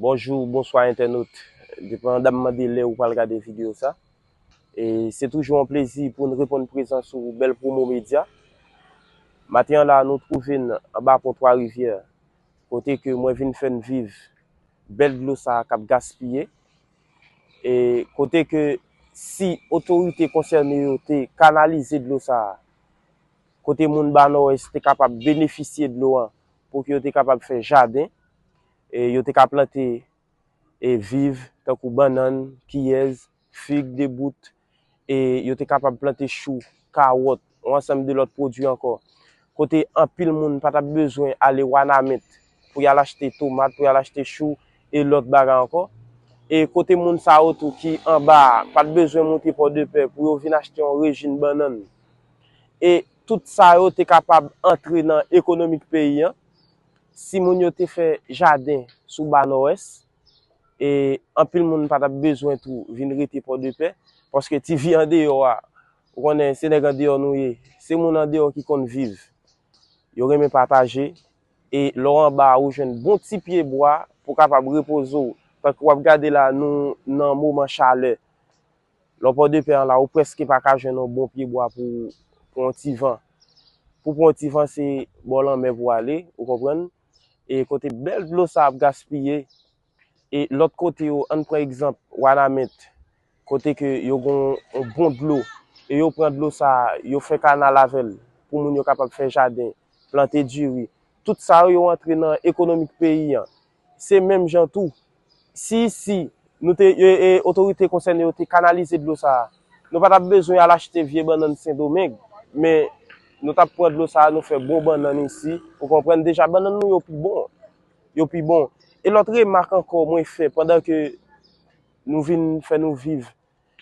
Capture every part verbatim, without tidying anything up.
Bonjou, bonswa entènot. Depandaman de lè ou pral gade videyo sa. E se toujou yon plezi pou n reponn prezan sou Bèl Pwomo Medya. Maten an la, nou twouve n anba pon Twa Rivyè, kote ke mwen vin fè n viv bèl dlo sa a k ap gaspiye. E kote ke si otorite konsène yo te kanalize dlo sa a, kote moun Ba Nòwès te kapab benefisye dlo an pou ke yo te kapab fè jaden, e yo te ka plante e viv, tankou bannann, kiyèz, fig de bout, e yo te kapab plante chou, kawòt, yon ansanm de lòt pwodui ankò. Kote anpil moun pa t ap bezwen ale Wanament pou y al achte tomat, pou y al achte chou e lòt bagay ankò. E kote moun sa yo tou ki anba a pa t bezwen moute Pòdepè pou yo vin achte yon rejim bannann. E tout sa yo te kapab antre nan ekonomik peyi an si moun yo te fè jaden sou Ba Nòwès. E anpil moun pa t ap bezwen tou vin rete Pòdepè, paske ti vi andeyò a, ou konnen se nèg andeyò nou ye, se moun andeyò ki konn viv. Yo renmen pataje, e lè w anba a, ou jwenn bon ti pye bwa pou w kapab repoze w. Tankou w ap gade la, nou nan moman chalè. Lè w Pòdepè an la, ou prèske pa ka jwenn yon bon pye bwa pou, pou yon ti van. Pou pran yon ti van, se bò lanmè pou w ale, ou konprann? E kote bèl dlo sa ap gaspiye, e lòt kote yo, ann pran egzanp, Wanament, kote ke yo gen yon bon dlo, e yo pran dlo sa a, yo fè kanal avè l, pou moun yo kapab fè jaden, plante diri. Tout sa yo, yo antre nan ekonomik peyi an. Se menm jan tou, si, si nou te, e, e, otorite konsène yo te kanalize dlo sa a, nou pa t ap bezwen al achte vye bannann Sendomeng, men nou t ap pran dlo sa a, nou fè bon bannann isi, ou konprann, deja bannann nou yo pi bon. Yo pi bon. E lòt remak ankò mwen fè pandan ke nou vin fè nou viv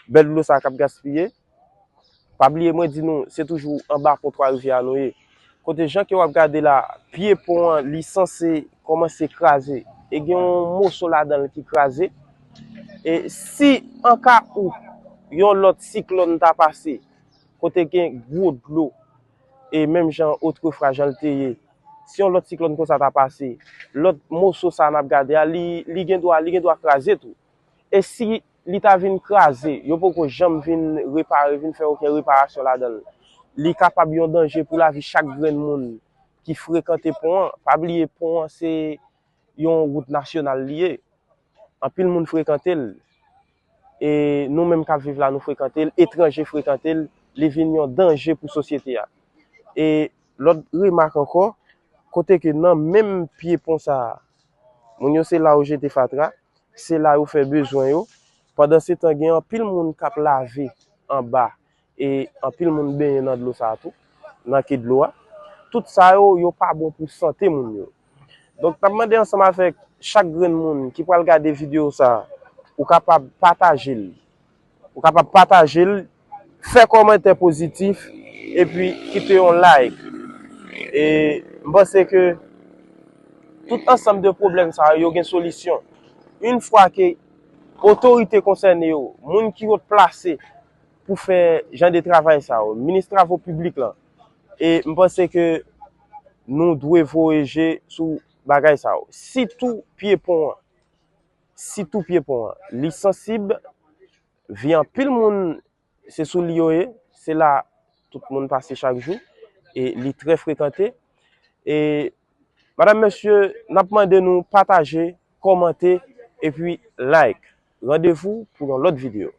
bèl dlo sa k ap gaspiye, pa bliye mwen di nou, se toujou anba pon Twa Rivyè a nou ye. Kote jan ke w ap gade la, pye pon an, li sanse kòmanse kraze. E gen yon moso ladan l ki kraze. E si an ka ou yon lòt siklòn ta pase, kote gen gwo dlo, e menm jan otrefwa jan l te ye, si yon lòt siklòn konsa ta pase, lòt moso sa n ap gade a, li, li gen dwa, li gen dwa kraze tou. E si li ta vin kraze, yo poko janm vin repare, vin fè okenn reparasyon ladan l, li kapab yon danje pou lavi chak grenn moun ki frekante pon an. Pa bliye, pon an se yon wout nasyonal li ye. Anpil moun frekante l. E nou menm k ap viv la, nou frekante l, etranje frekante l, li vin yon danje pou sosyete a. E lòt remak ankò, kote ke nan menm pye pon sa a, moun yo se la yo jete fatra, se la yo fè bezwen yo. Pandansetan, gen anpil moun k ap lave anba, e anpil moun benyen nan dlo sa a tou, nan ke dlo a. Tout sa yo, yo pa bon pou sante moun yo. Donk, n ap mande ansanm avèk chak grenn moun ki pral gade videyo sa a, ou kapab pataje l. Ou kapab pataje l, fè kòmantè pozitif, epi kite yon like. E m panse ke tout ansanm de pwoblèm sa yo, yo gen solisyon. Yon fwa ke otorite konsène yo, moun ki wot plase pou fè jan de travay sa yo, minis travo piblik lan, e m panse ke nou dwe voye je sou bagay sa yo. Sitou pye pon an. Sitou pye pon an. Li sansib, vi anpil moun, se sou li yo ye, se la tout moun pase chak jou, e li trè frekante. E, madam, mesye, n ap mande nou pataje, kòmante, epi like. Randevou pou yon lòt videyo.